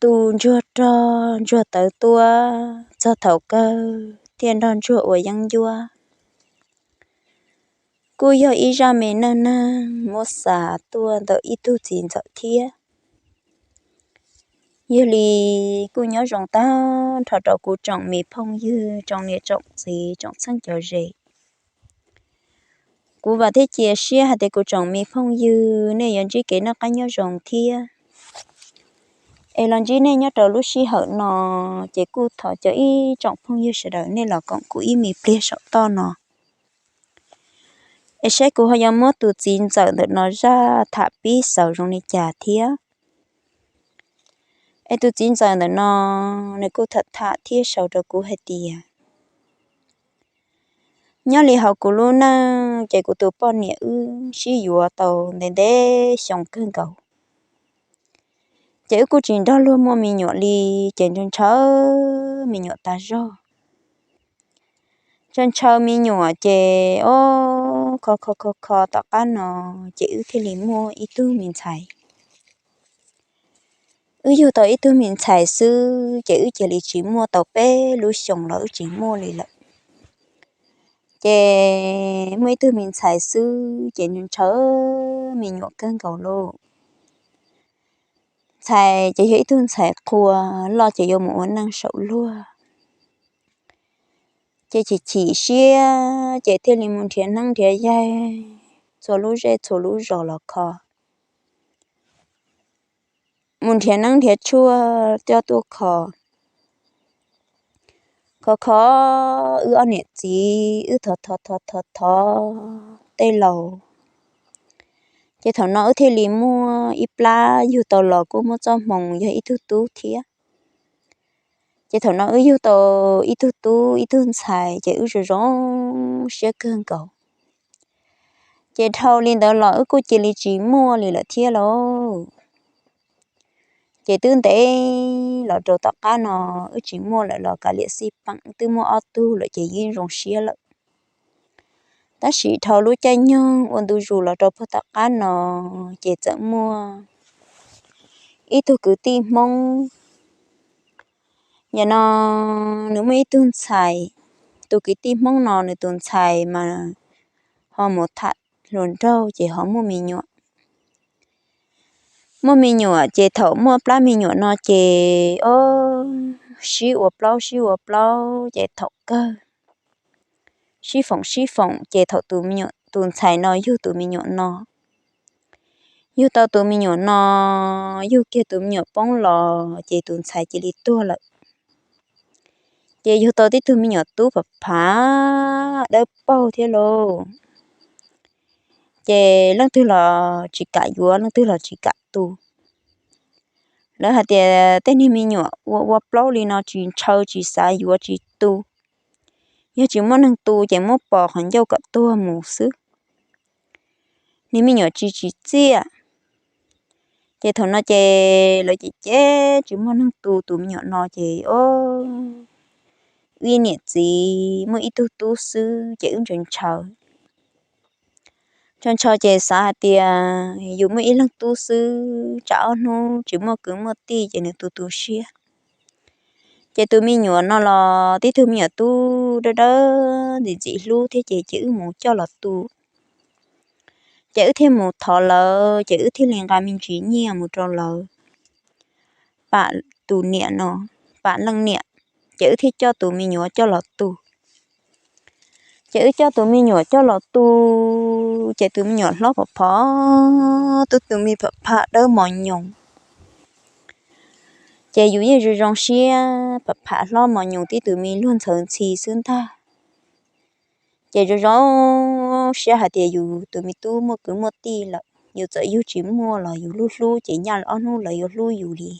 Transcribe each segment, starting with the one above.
tu ntsuag rog ntsuag tawv tuaj txog thaum kawg thiaj nrog ntsuag ua yeeb ncuab. Kuj yog ib zaj me neej neeg muab xa tuaj ntawm ib tug txiv ntxawm thiab. Yog li kuj nyob zoo tag nrho rau kuv tsoom me phooj ywg tsoom niam tsoom txiv tsoom txheeb cov ze. Kuv vam thiab cia siab hais tias kuv tsoom me phooj ywg nej yuav ntsib kev noj qab nyob zoo thiab. Es los ntsib nej nyob rau lub sij hawm no, ces kuj thov cov ib tsoom phooj ywg sawv daws nej los koom kuv ib me pliag saum toj no, es saib kuv ho yuav muab tus txiv ntxawm ntawm no zaj tham pib xaus zoo li cas thiab. Es tus txiv ntxawm ntawm no, nws kuj tham tham thiab sau rau kuv hais tias, nyob li hauv kuv lub neej ces kuv tus poj niam wb sib yuav tau ntev ntev xyoo kawg nkaus. Ces wb kuj tsis nrog luag muaj me nyuam li, ces ntshaw ntshaw me nyuam tas zog. Ntshaw ntshaw me nyuam ces o, kho kho kho kho tom qab no, ces wb thiaj li muaj ib tug me ntxhais. Wb yug tau ib tug me ntxhais xwb ces wb cia li tsis muaj tau peb lub xyoos los wb tsis muaj li lawm. Ces muaj ib tug me ntxhais xwb ces ntshaw me nyuam kawg nkaus lauj. Ntxhais ces yog ib tug ntxhais qhua, loj ces yuav mus ua neej saum luag. Ces chim chim siab ces thiaj li mus nrhiav neeb nrhiav yaig txhua lub zej txhua lub zos los kho. Mus nrhiav neeb nrhiav tshuaj coj tuaj kho. Kho kho wb ob niam txiv wb thov thov thov thov thov tej laus. Ces thaum no wb thiaj li muaj ib plab yug tau los kuj muaj txoj hmoo yog ib tug tub thiab. Ces thaum no wb yug tau ib tug tub ib tug ntxhais ces wb zoo zoo siab kawg nkaus. Ces dhau li ntawd los wb kuj cia li tsis muaj li lawm thiab lauj. Ces twb ntev los rau tom qab no wb tsis muaj lawm los kav liam xij peem twb muaj ob tug lawm ces yeej zoo siab lawm. Tab sis dhau lub caij nyoog ua ntu zus los rau puag tom qab no, ces txawm muaj ib tug kwv tij Hmoob. Yam no nws muaj ib tug ntxhais, tus kwv tij Hmoob no nws tus ntxhais mas ho mus tham hluas nraug ces ho muaj me nyuam. Muaj me nyuam ces thaum muaj plab me nyuam no ces o, sib ua plaub sib ua plaub ces thaum kawg sib foom sib foom ces thaum tus me nyuam, tus ntxhais no yug tus me nyuam no. Yug tau tus me nyuam no, yug kiag tus me nyuam poob los ces tus ntxhais cia li tuag lawm. Ces yug tau tib tug me nyuam tub phav phav dawb paug thiab lauj. Ces leej twg los tsis kam yuav, leej twg los tsis kam tu. Lawv hais tias tej niag me nyuam ua ua plaub li no tsis ntshaw tsis xav yuav tsis tu. Yog tsis muaj neeg tu ces muab pos qhov ncauj kom tuag mus xwb. Niag me nyuam tsis tsim txiaj. Ces thaum no ces lawv cem cem tsis muaj neeg tu tus me nyuam no ces o, wb niam txiv muaj ib tug tub xwb ces wb ntshaw ntshaw. Ntshaw ntshaw ces xav hais tias yus muaj ib leeg tub xwb tsam ob hnub tsis muaj kwv muaj tij ces nws tu tu siab. Ces tus me nyuam no los tib tug me nyuam tub dawb dawb ntxim ntxim hlub thiab ces ces wb mus coj los tu. Ces wb thiaj mus thov lawv ces wb thiaj li nqa me ntsis nyiaj mus rau lawv pam tus niam no, pam leej niam, ces wb thiaj coj tus me nyuam coj los tu. Ces wb coj tus me nyuam coj los tu, ces tus me nyuam hlob phom phom, tib tug me pham pham dawb mos nyoos. Ces yus yeej zoo zoo siab, pham pham hlob mos nyoos tib tug me luag ntxhawv ntxhi xwb ntag. Ces zoo zoo siab hais tias yus tus me tub muaj kwv muaj tij lawm, yus txawm yug tsis muaj los yus hlub hlub ces nyaj ob hnub lawv yuav hlub yus li.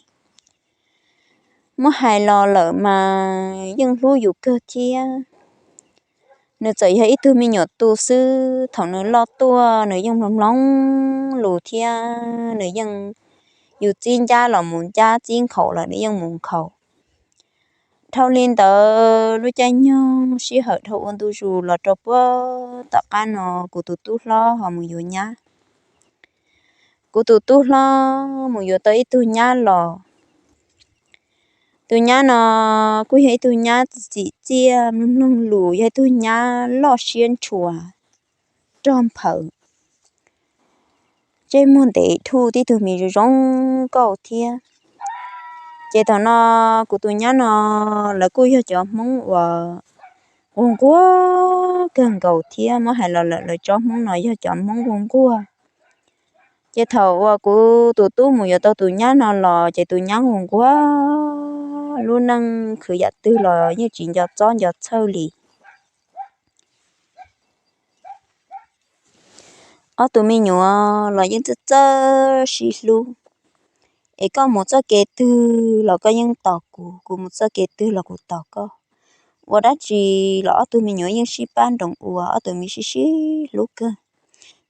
Muab hais los lawm mas yeej hlub yus kawg thiab. Nws txawm yog ib tug me nyuam tus xwb, thaum nws loj tuaj nws yeej mloog mloog lus thiab nws yeej, yus txib ncab los mus ncab, txib nkhaus los nws yeej mus nkhaus. Dhau li ntawd lub caij nyoog sij hawm dhau ua ntu zus los rau puag tom qab no kuv tus tub hlob ho mus yuav nyab. Kuv tus tub hlob mus yuav tau ib tug nyab los, Tus nyab no kuj yog ib tug nyab txim txiaj mloog lus, yog ib tug nyab loj siab ntshua, rog nphaws, ntsej muag ntev dhuj, tib tug me zoo zoo nkauj thiab. Ces thaum no kuv tus nyab no lawv kuj yog cov Hmoob uas nquag nquag kawg nkaus thiab, muab hais los lawm lawv tsob Hmoob no yog cov Hmoob nquag nquag. Ces thaum uas kuv tus tub mus yuav tau tus nyab no los ces tus nyab nquag nquag, lub neej khwv yam twg los yeej tsis nco txob nco txhawj li. Ob tug me nyuam los yeej txawj txawj sib hlub, es koj mus txoj kev twg los koj yeej tos kuv, kuv mus txoj kev twg los kuv tos koj. Ua dab tsi los ob tug me nyuam yeej sib pab nroos ua, ob tug me sib sib hlub kawg.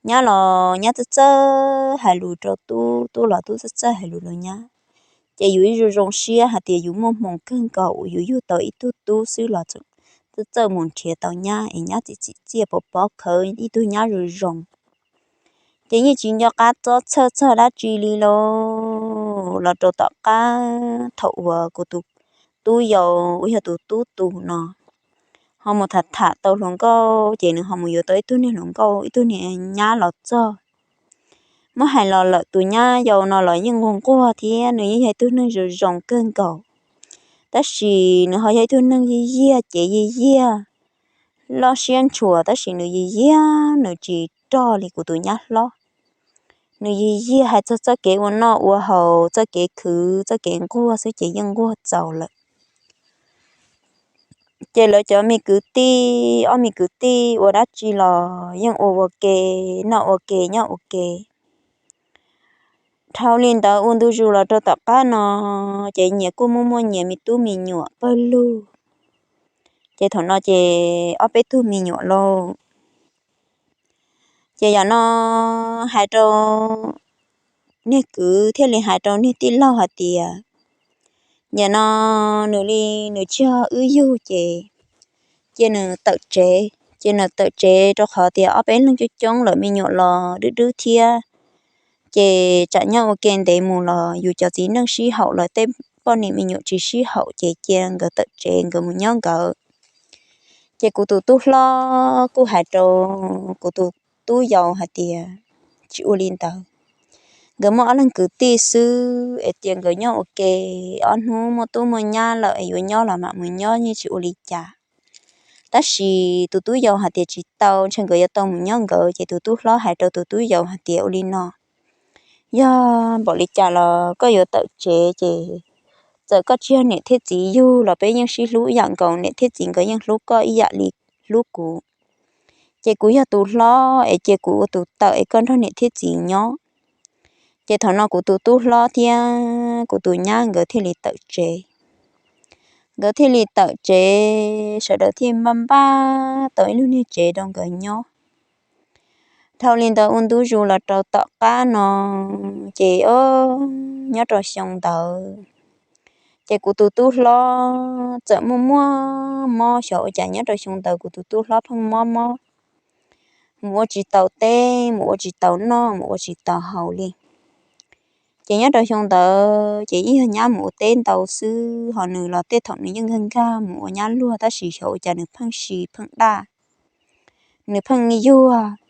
Nyab los nyab txawj txawj hais lus rau tub, tub los tub txawj txawj hais lus rau nyab. Ces yus ib zoo zoo siab hais tias yus muaj hmoo kawg nkaus uas yus yug tau ib tug tub xwb los txawj txawj mus nrhiav tau nyab es nyab txim txim txiaj pov pob khawv ib tug nyab zoo zoo. Ces yeej tsis nco qab txob txhawj txog dab tsi li lauj. Los rau tom qab thaum uas kuv tus tub yau uas yog tus tub tus no ho mus tham tham tau hluas nkauj ces nws ho mus yuav tau ib tug niag hluas nkauj, ib tug niag nyab los txog. Muab hais los lawm tus nyab yau no los yeej nquag nquag thiab nws yeej yog ib tug neeg zoo zoo kawg nkaus, tab sis nws ho yog ib tug neeg yiag yiag, cev yiag yiag, loj siab ntshua, tab sis nws yiag yiag, nws tsis rog li kuv tus nyab hlob. Nws yiag yiag hais txog txoj kev ua noj ua haus, txoj kev khwv, txoj kev nquag xwb ces yeej nquag txaus lawm. Ces lawv cov me kwv tij, ob me kwv tij ua dab tsi los yeej ua ua ke, noj ua ke nyob ua ke. Dhau li ntawd ua ntu zus los rau tom qab no, ces nyias kuj muaj muaj nyias me tub me nyuam pawg lug. Ces thaum no ces ob peb tug me nyuam lauj. Ces yam no hais rau niag kwv thiaj li hais rau niag tij laug hais tias, yam no nws li nws tsis yog wb yug ces cia nws tawm tsev, cia nws tawm tsev rau qhov tias ob peb leeg coob coob lawm me nyuam los dwb dwb thiab. Ces tsam nyob ua ke ntev mus los yus cov txiv neej sib haum los tej poj niam me nyuam tsis sib haum ces cia nkawd tawm tsev nkawd mus nyob nkawd. Ces kuv tus tub hlob kuj hais rau kuv tus tub yau hais tias, tsis ua li ntawd, nkawd muaj ob leeg kwv tij xwb es cia nkawd nyob ua ke, ob hnub muaj tub muaj nyab lawm es yuav nyob los mam mus nyob yeej tsis ua li cas. Tab sis tus tub yau hais tias tsis tau, ntshe nkawd yuav tau mus nyob nkawd. Ces tus tub hlob hais rau tus tub yau hais tias, ua li no, yog npaum li cas los koj yuav tawm tsev ces txawm koj tsis yog niam thiab txiv yug los peb yeej sib hlub ib yam nkaus, niam thiab txiv nkawd yeej hlub koj ib yam li hlub kuv. Ces kuv yog tus hlob es cia kuv ua tus tawm es koj nrog niam thiab txiv nyob. Ces thaum no kuv tus tub hlob thiab kuv tus nyab nkawd thiaj li tawm tsev. Nkawd thiaj li tawm tsev, sawv daws thiaj npaj npaj tau ib lub niag tsev rau nkawd nyob. Dhau li ntawd ua ntu zus los rau tom qab no, ces o, nyob rau xyoo ntawd, ces kuv tus tub hlob txawm muaj muaj mob, xyov ua cas nyob rau xyoo ntawd kuv tus tub hlob pheej mob mob, mus ua tsis tau teb, mus ua tsis tau noj, mus ua tsis tau haus li. Ces nyob rau xyoo ntawd ces yeej yog nyab mus ua teb ntau xwb, ho nws los tej thaum nws yeej nkag nkag mus ua nyab luag, tab sis xyov ua cas nws pheej si pheej daj, nws pheej yuag.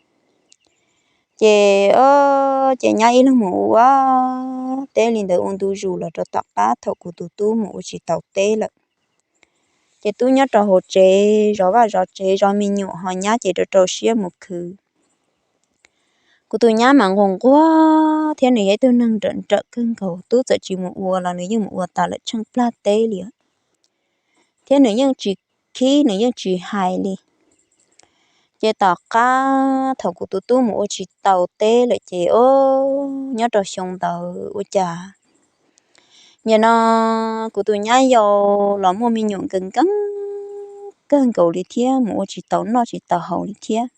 Ces o, ces nyab ib leeg mus ua teb li ntawd ua ntu zus los rau tom qab thaum kuv tus tub mus ua tsis tau teb lawm. Ces tub nyob rau hauv tsev zov vaj zov tsev zov me nyuam, ho nyab ces rau rau siab mus khwv. Kuv tus nyab mas nquag nquag thiab nws yog ib tug neeg nrawm nrawm kawg nkaus, tub txawm tsis mus ua los nws yeej mus ua tas lawm tsheej plag teb li, thiab nws yeej tsis khib, nws yeej tsis hais li. Ces tom qab thaum kuv tus tub mus ua tsis tau teb lawm ces o, nyob rau xyoo ntawd ua cas nim no kuv tus nyab yau los muaj me nyuam nkees nkees kawg nkaus li thiab, mus ua tsis tau noj tsis tau haus li thiab.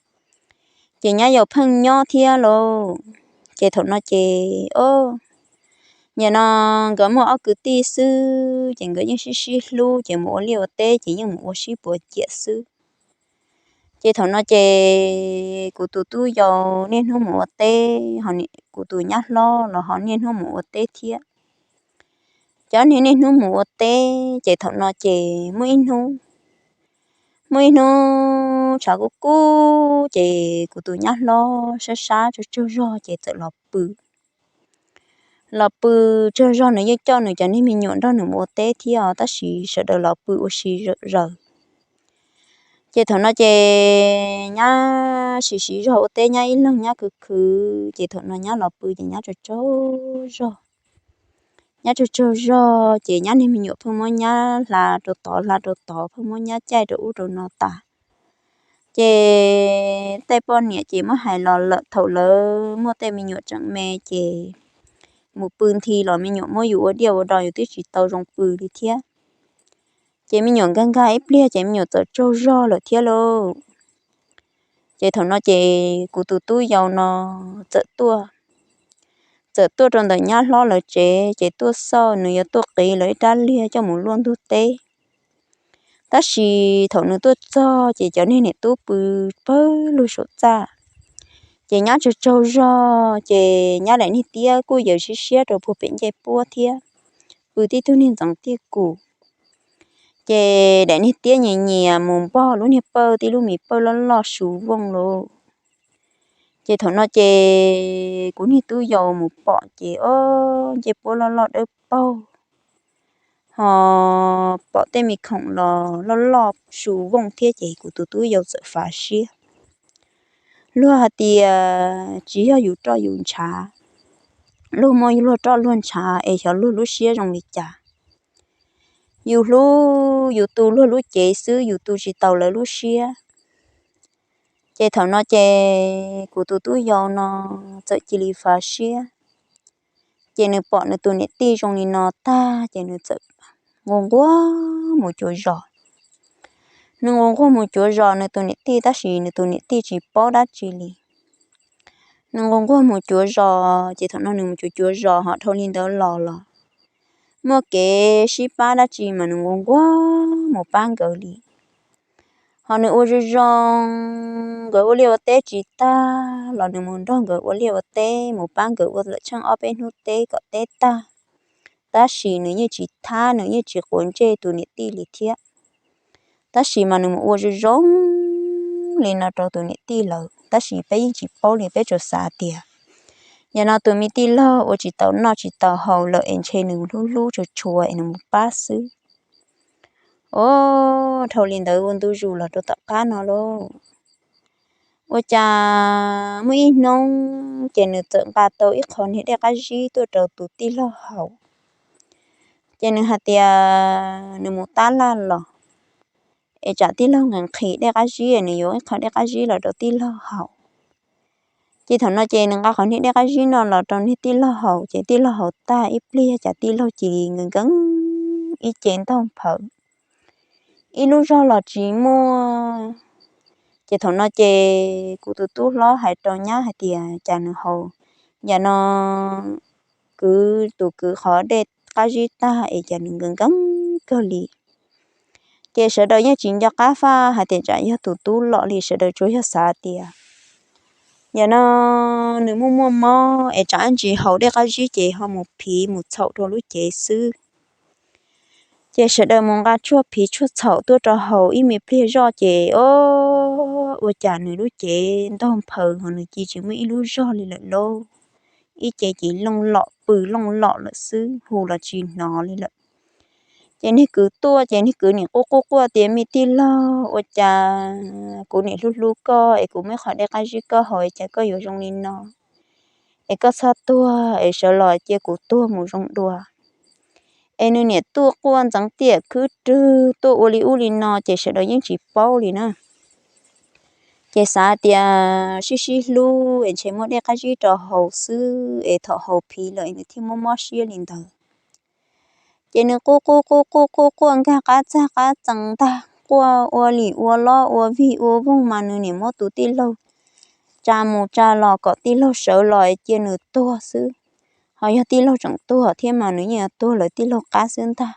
Ces nyab yau pheej nyob thiab lauj. Ces thaum no ces o, nim no nkawd muaj ob kwv tij xwb ces nkawd yeej sib sib hlub, ces mus ua liaj ua teb ces yeej mus ua sib puas ciam xwb. Ces thaum no ces kuv tus tub yau niaj hnub mus ua teb, ho kuv tus nyab hlob los ho niaj hnub mus ua teb thiab. cov niag niaj hnub mus ua teb ces thaum no ces muaj ib hnub, muaj ib hnub tshav kub kub ces kuv tus nyab hlob sab sab tsaug tsaug zog ces txawm los pw. Los pw tsaug zog, nws yeej coj nws cov niag me nyuam nrog nws mus ua teb thiab os, tab sis sawv daws los pw ua si zaws. Ces thaum no ces nyab siv siv zog ua teb, nyab ib leeg nyab khwv khwv, ces thaum no nyab los pw ces nyab tsaug tsaug zog. Nyab tsaug tsaug zog ces nyab niag me nyuam pheej muab nyab hla rau tod hla rau tod, pheej muab nyab caij rau ub rau no tas. Ces tej poj niam ces muab hais los lawm, thaum lawv muaj tej me nyuam tseem me ces mus pw nthi los me nyuam muab yus ua diaj ua do, yus twb tsis tau zoo pw li thiab. Ces me nyuam nkag nkag ib pliag ces me nyuam txawm tsaug zog lawm thiab lauj. Ces thaum no ces kuv tus tub yau no txawm tuaj, txawm tuaj rau ntawm nyab hlob lawv tsev, ces tuaj xauj nws yuav tuaj qiv lawv ib rab liag coj mus luaj ntug teb. Tab sis thaum nws tuaj txog ces cov niag niam tub pw pawg lug saum txaj. Ces nyab tsaug tsaug zog ces nyab daim niag tiab kuj yawm siab siab rau puag pem ncej puab thiab, pw tib tug niag ntxeev tiaj kum. Ces daim niag tiab nyias nyias mus npog lub niag pawj, tib lub me pawj loj loj su vooj lauj. Ces thaum no ces kuv niag tub yau mus pom ces ob ncej puab loj loj dawb paug, ho pom tej me khoom los loj loj su vooj thiab ces kuv tus tub yau txawm fav siab. Luag hais tias tsis yog yus roj yus ntshav, luag muaj luag roj luag ntshav es xyov luag lub siab zoo li cas. Yus hlub yus tu luag lub cev xwb, yus tu tsis tau lawv lub siab. Ces thaum no ces kuv tus tub yau no txawm cia li fav siab. Ces nws pom nws tus niam tij zoo li no tag ces nws txawm nquag nquag mus cuav zos. Nws nquag nquag mus cuav zos nws tus niam tij, tab sis nws tus niam tij tsis paub dab tsi li. Nws nquag nquag mus cuav zos ces thaum no nws mus cuav cuav zos ho dhau li ntawd los los muaj kev sib pab dab tsi mas nws nquag nquag mus pab nkawd li. Ho nws ua zoo zoo, nkawd ua liaj ua teb tsis tag los nws mus nrog nkawd ua liaj ua teb, mus pab nkawd ua lawm tsheej ob peb hnub teb kom teb tag. Tab sis nws yeej tsis thab, nws yeej tsis quav ntsej tus niam tij li thiab. Tab sis mas nws mus ua zoo zoo li no rau tus niam tij lawm, tab sis peb yeej tsis paub li, peb tsuas xav tias yog no tus me tij laug ua tsis tau noj tsis tau haus lawm es ntshe nws hlub hlub tshua tshua es nws mus pab xwb. Os, dhau li ntawd ua ntu zus los rau tom qab no lauj, ua cas muaj ib hnub ces nws txawm nqa tau ib qho niag dej qab zib tuaj rau tus tij laug haus. Ces nws hais tias nws mus tab laj los es tsam tij laug nqhis nqhis dej qab zib, nws yuav ib qho dej qab zib los rau tij laug haus. Ces thaum no ces nws nqa qhov niag dej qab zib no los rau niag tij laug haus, ces tij laug haus tag ib pliag cas tij laug cia li nkees nkees ib ce ntaug nphawv, ib lub zog los tsis muaj. Ces thaum no ces kuv tus tub hlob hais rau nyab hais tias cas nws haus yam no, kwv tus kwv qhov dej qab zib tag es cas nws nkees nkees kawg li. Ces sawv daws yeej tsis nco qab faj hais tias tsam yog tus tub los li, sawv daws tsuas yog xav tias yam no nws muaj muaj mob es tsam ntsis haus dej qab zib ces ho mus phiv mus txhaum rau lub cev xwb. Ces sawv daws mus nqa tshuaj phiv tshuaj txhaum tuaj rau haus ib me pliag zoj ces o, ua cas nws lub cev ntaug nphawv ho nws cia tsis muaj ib lub zog li lawm lauj. Ib ce ces looj lom pw looj lom lawm xwb, hu los tsis hnov li lawm. Ces niag kwv tuaj ces niag kwv nim quaj quaj quaj tias me tij laug, ua cas kuv nim hlub hlub koj es kuv muaj ib qho dej qab zib koj haus es cas koj yuav zoo li no, es koj txhob tuag es sawv los cia kuv tuag mus zoo dua. Es nws niam tuaj quaj ntxeev tiam khwb rwg tuaj ua li ub li no ces sawv daws yeej tsis paub li na. Ces xav tias sib sib hlub es ntshe muab dej qab zib rau haus xwb es thaum haus phiv lawm es nws thiaj muab mob siab li ntawd. Ces nws quaj quaj quaj quaj quaj quaj nkag qab txag qab txee ntag, quaj ua lim ua lob ua vig ua voog mas nws nim muab tus tij laug tsa mus tsa los kom tij laug sawv los es cia nws tuag xwb. Ho yog tij laug tseem tuag thiab mas nws yeej yuav tuag lawv tij laug qab xwb ntag.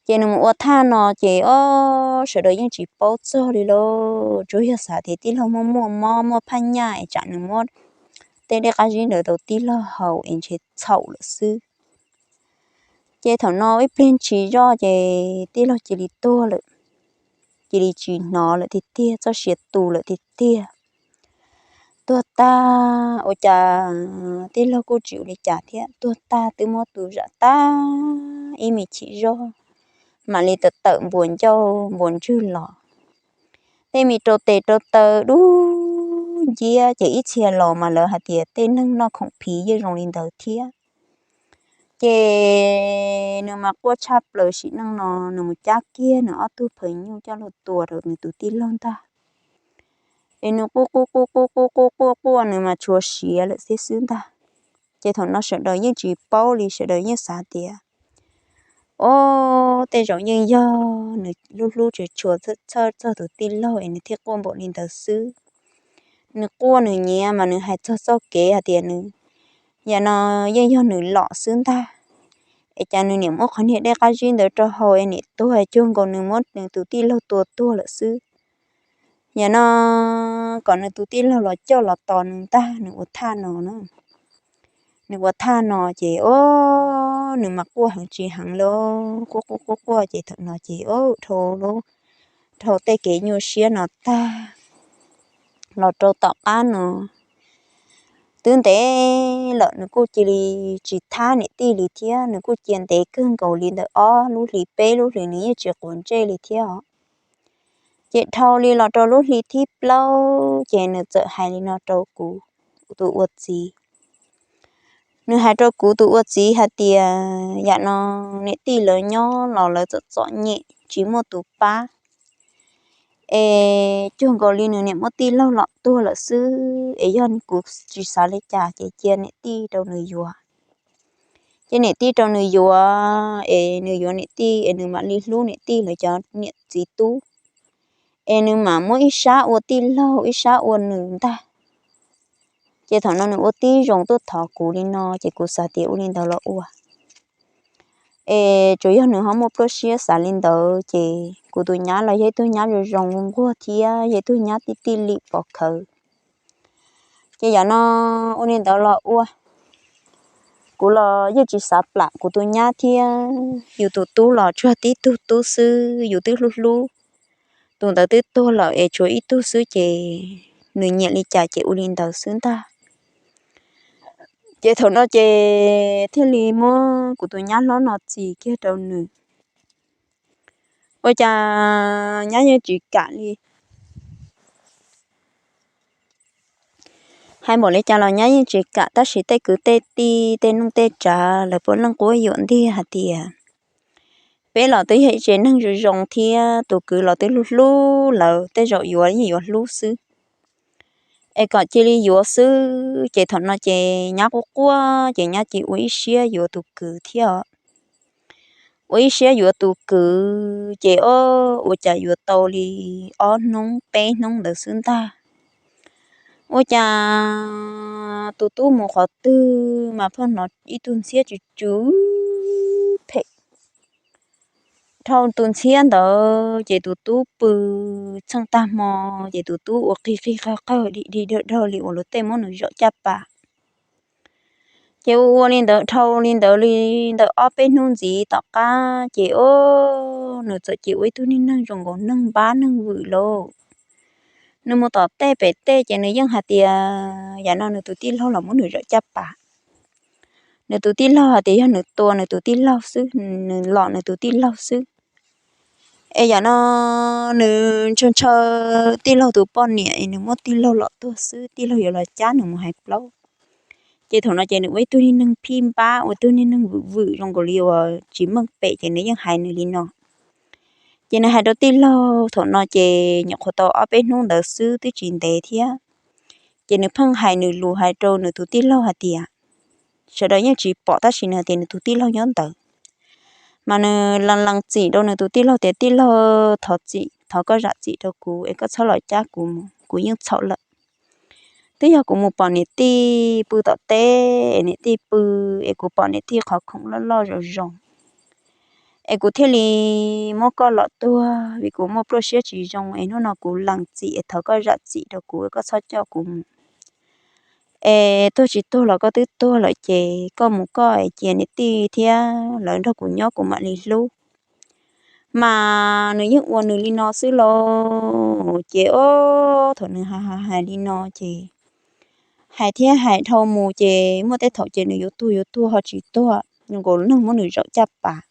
Ces nws mus ua thaj no ces o, sawv daws yeej tsis paub txog li lauj, tsuas yog xav tias tij laug muaj muaj mob muaj phaj nyaj es tsam nws muab tej dej qab zib ntawd rau tij laug haus es ntshe txhaum lawm xwb. Ces thaum no ib pliag ntshis zoj ces tij laug cia li tuag lawm, cia li tsis hnov lawm tiag tiag, txoj sia tu lawm tiag tiag. Tuag tag ua cas tij laug kuj tsis ua li cas thiab, tuag tag twb muab tus zam tag ib me chim zoj, mam li tawm tawm npuas ncauj npuas ntswg los. Tej me rau tes rau taw dub nciab ces ib txhia los mas lawv hais tias tej neeg noj khoom phiv yeej zoo li ntawd thiab. Ces nws mas quaj tshaj plaws sim neej no, nws mus cab kiag nws ob tug phaws nyuj coj los tua rau nws tus tij laug ntag. Es nws quaj quaj quaj quaj quaj quaj quaj quaj, nws mas tshuav siav lawm xwb xwb ntag. Ces thaum no sawv daws yeej tsis paub li, sawv daws yeej xav tias, o, tej zaum yeej yog nws hlub hlub tshua tshua txhawj txog tus tij laug es nws thiaj quaj npaum li ntawd xwb. Nws quaj nws nyiav mas nws hais txog txoj kev hais tias nws, yam no yeej yog nws lom xwb ntag. Es cas nws niam muab qhov niag dej qab zib ntawd rau haus es niam tuag, cuag nkaus nws muab nws tus tij laug tua tuag lawm xwb. Yam no kom nws tus tij laug los coj los tos nws ntag, nws ua thaj no na. Nws ua thaj no ces, o, nws mas quaj heev tsis heev li, quaj quaj quaj quaj ces thaum no ces, o, dhau, dhau tej kev nyuaj siab no tag los rau tom qab no twb ntev lawm, nws kuj cia li tsis thab niam tij li thiab, nws kuj cia ntev kawg nkaus li ntawm ob lub hlis peb lub hlis nws yeej tsis quav ntsej li thiab os. Ces dhau li los rau lub hli thib plaub ces nws txawm hais li no rau kuv tus ua txiv. Nws hais rau kuv tus ua txiv hais tias, yam no niam tij lawv nyob los lawv txom txom nyem tsis muaj tus pab, es cuag nkaus li nws niam muab tij laug lom tuag lawm xwb, es yog kuv tsis xav li cas ces cia niam tij rau nws yuav. Ces niam tij rau nws yuav, es nws yuav niam tij es nws mam li hlub niam tij lawv cov niam txiv tub, es nws mam muab ib sab ua tij laug ib sab ua nws ntag. Ces thaum no nws ua tib zoo tuaj thov kuv li no ces kuv xav tias ua li ntawd los ua. Es tsuas yog nws ho muaj pluaj siab xav li ntawd ces kuv tus nyab los yog ib tug nyab zoo zoo nquag thiab yog ib tug nyab tij tij lim pov khawv. Ces yam no ua li ntawd los ua, kuv los yeej tsis xav plam kuv tus nyab thiab, yus tus tub los tsuas tib tug tub xwb, yus twb hlub hlub. Tus ntawd twb tuag lawm es tshuav ib tug xwb ces nws nyiam li cas ces ua li ntawd xwb ntag. Ces thaum no ces thiaj li muab kuv tus nyab hlob no txis kiag rau nws. Ua cas nyab yeej tsis kam li. Hais npaum li cas los nyab yeej tsis kam, tab sis tej kwv tej tij tej neej tej tsav lawv puav leej quab yuam ntiag hais tias peb los twb yog ib tsev neeg zoo zoo thiab tus kwv los twb hlub hlub lawv, tej zaum yuav yeej yuav hlub xwb, es kom cia li yuav xwb. Ces thaum no ces nyab quaj quaj ces nyab cia ua ib siab yuav tus kwv thiab. Ua ib siab yuav tus kwv ces ua cas yuav tau li ob hnub peb hnub ntawd xwb ntag, ua cas tus tub mus qhov twg mas pheej hnov ib tug ntxhiab tsw tsw phem. Dhau tus ntxhiab ntawd ces tus tub pw txheej tag hmo, ces tus tub ua qig qig qawg qawg dig dig dawg dawg li uas luag tej muab nws zaum caj pas. Ces ua ua li ntawd dhau li ntawd li ntawm ob peb hnub ntxiv tom qab ces o, nws txawm cia ua ib tug niag neeg zoo nkaus neeg npab neeg vwm lauj. Nws mus tom tej pem tej ces nws yeej hais tias yam no nws tus tij laug los muab nws zaum caj pas. Nws tus tij laug hais tias yog nws tua nws tus tij laug xwb, nws lom nws tus tij laug xwb. Es yam no nws ntshaw ntshaw tij laug tus poj niam es nws muab tij laug lom tuag xwb, tij laug yuav los cab nws mus hais plaub. Ces thaum no ces nws ua ib tug niag neeg phij npab, ua ib tug niag neeg vwm vwm zoo nkaus li uas tsis meej pem ces nws yeej hais nws li no. Ces nws hais rau tij laug thaum no ces nyuam qhuav tau ob peb hnub ntawd xwb twb tsis ntev thiab. Ces nws pheej hais nws lus hais rau nws tus tij laug hais tias, sawv daws yeej tsis pom tab sis nws hais tias nws tus tij laug nyob ntawd. Mas nws lees lees txim rau nws tus tij laug tias tij laug, thov txim, thov koj zam txim rau kuv es koj txhob los cab kuv mus, kuv yeej txhaum lawm. Twb yog kuv mus pom niam tij pw tom teb es niam tij pw, es kuv pom niam tij qhov khoom loj loj zoo zoo, es kuv thiaj li muab koj lom tuag vim kuv muaj pluaj siab tsis zoo, es hnub no kuv lees txim es thov koj zam txim rau kuv, koj txhob coj kuv mus. es tuag tsis tuag los koj twb tuag lawm ces koj mus koj es cia niam tij thiab lawv nrog kuv nyob kuv mam li hlub. Mas nws yeej ua nws li no xwb lauj. Ces ob thaum nws hais hais li no ces hais thiab hais dhau mus ces muaj tej thaum ces nws yuav tuag yuav tuag ho tsis tuag, nkaus neeg muab nws zawm caj pas.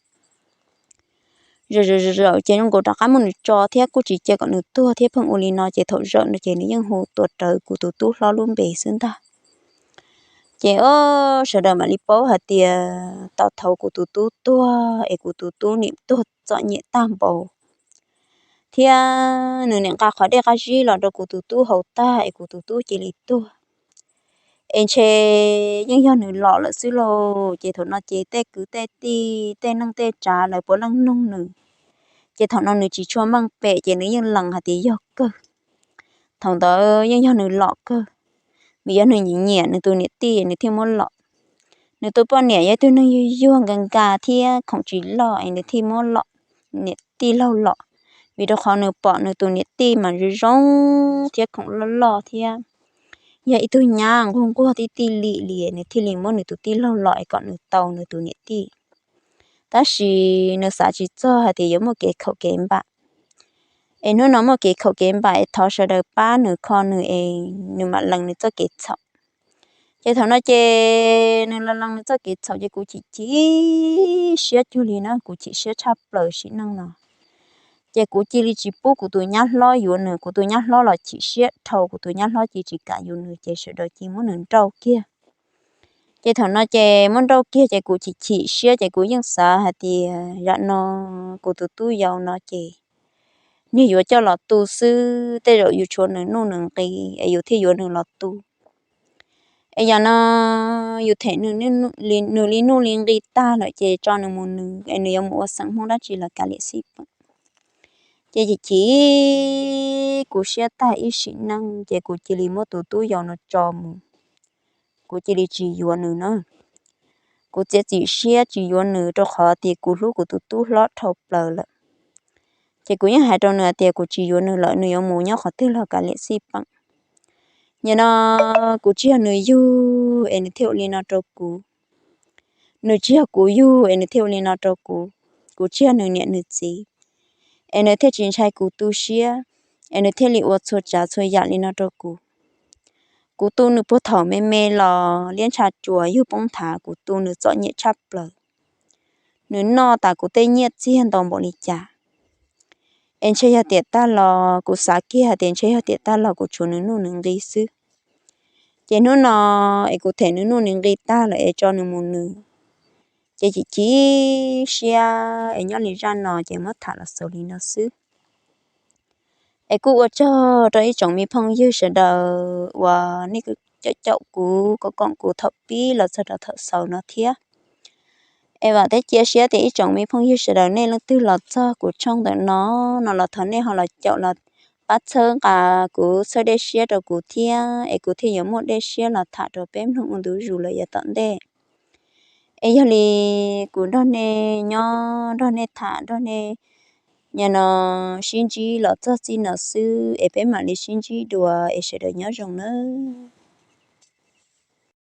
Zawm zawm zawm ces nkaus rov qab muab nws tso thiab kuj tsis cia kom nws tuag thiab pheej ua li no ces thaum zawm no ces nws yeej hu tuav rawv kuv tus tub hlob lub npe xwb ntag. Ces ob sawv daws mam li paub hais tias tau thaum kuv tus tub tuag es kuv tus tub niam tuag txom nyem tag npaum thiab nws niam nqa qhov dej qab zib los rau kuv tus tub haus tag es kuv tus tub cia li tuag. Es ntshe yeej yog nws lom lawm xwb lauj. Ces thaum no ces tej kwv tej tij tej neej tej tsav lawv puav leej noog nws. Ces thaum no nws tsis tshua meej pem ces nws yeej lees hais tias yog kawg. Thaum ntawd yeej yog nws lom kawg, vim yog nws nyiam nyiam nws tus niam tij nws thiaj muab lom. Nws tus poj niam yog ib tug neeg yuag yuag nkas nkas thiab khoom tsis loj es nws thiaj muab lom, niam tij laug lom. Vim rau qhov nws pom nws tus niam tij mas zoo zoo thiab khoom loj loj thiab yog ib tug nyab nquag nquag tib tij li li nws thiaj li muab nws tus tij laug lom es kom nws tau nws tus niam tij. Tab sis nws xav tsis txog hais tias yuav muaj kev khaum kev npam. Es hnub no muaj kev khaum kev npam es thov sawv daws pab nws kho nws es nws mam lees nws txoj kev txhaum. Ces thaum no ces nws los lees nws txoj kev txhaum ces kuv chim chim siab cuag li na, kuv chim siab tshaj plaws sim neej no. Ces kuv cia li tsis pub kuv tus nyab hlob yuav nws, kuv tus nyab hlob los chim siab dhau, kuv tus nyab hlob cia tsis kam yuav nws ces sawv daws cia muab nws nrauj kiag. Ces thaum no ces muab nrauj kiag ces kuv chim chim siab ces kuv yeej xav hais tias yam no kuv tus tub yau no ces nws yuav coj los tu xwb, tej zaum yus tshuav nws nuj nws nqi es yus thiaj yuav nws los tu. Es yam no yus them nws li nuj li nqi tag lawm ces tso nws mus nws es nws yuav mus ua xeem Hmoob dab tsi los kav liam xij peem. Ces chim chim kuv siab tag ib sim neej ces kuv cia li muab tus tub yau no tso mus. Kuv cia li tsis yuav nws na. Kuv txiav txim siab tsis yuav nws rau qhov tias kuv hlub kuv tus tub hlob dhau plaws lawm. Ces kuv yeej hais rau nws hais tias kuv tsis yuav nws lawm, nws yuav mus nyob qhov twg los kav liam xij peem. Nim no kuv tsis yog nws yug es nws thiaj ua li no rau kuv. Nws tsis yog kuv yug es nws thiaj ua li no rau kuv. Kuv tsis yog nws niam nws txiv es nws thiaj tsis ntshai kuv tu siab, es nws thiaj li ua txhua tsav txhua yam li no rau kuv. Kuv tu nws puag thaum me me los liab ntsha tsuas yug poob nthav, kuv tu nws txom nyem tshaj plaws. Nws noj tas kuv tej nyiaj txiag ntau npaum li cas. Es ntshe yog tiam tag los kuv xav kiag hais tias ntshe yog tiam tag los kuv tshuav nws nuj nws nqi xwb. Ces hnub no es kuv them nws nuj nws nqi tag lawm es tso nws mus nws. Ces chim chim siab es nyob li zaj no ces muab tham los xaus li no xwb. Es kuj ua tsaug rau ib tsoom me phooj ywg sawv daws uas nej caum caum kuv koom koom kuv thaum pib los txog rau thaum xaus no thiab. Es vam thiab cia siab tias ib tsoom me phooj ywg sawv daws nej leej twg los txog kuv tshooj ntawm no no los thov nej ho los caum los pab txhawb nqa kuv, txhawb dej siab rau kuv thiab es kuv thiaj yuav muaj dej siab los tham rau peb mloog ua ntu zus lawm yav tom ntej. Es yog li kuv nrog nej nyob, nrog nej tham, nrog nej nim no sib ntsib los txog txij no xwb es peb mam li sib ntsib dua es sawv daws nyob zoo nawb.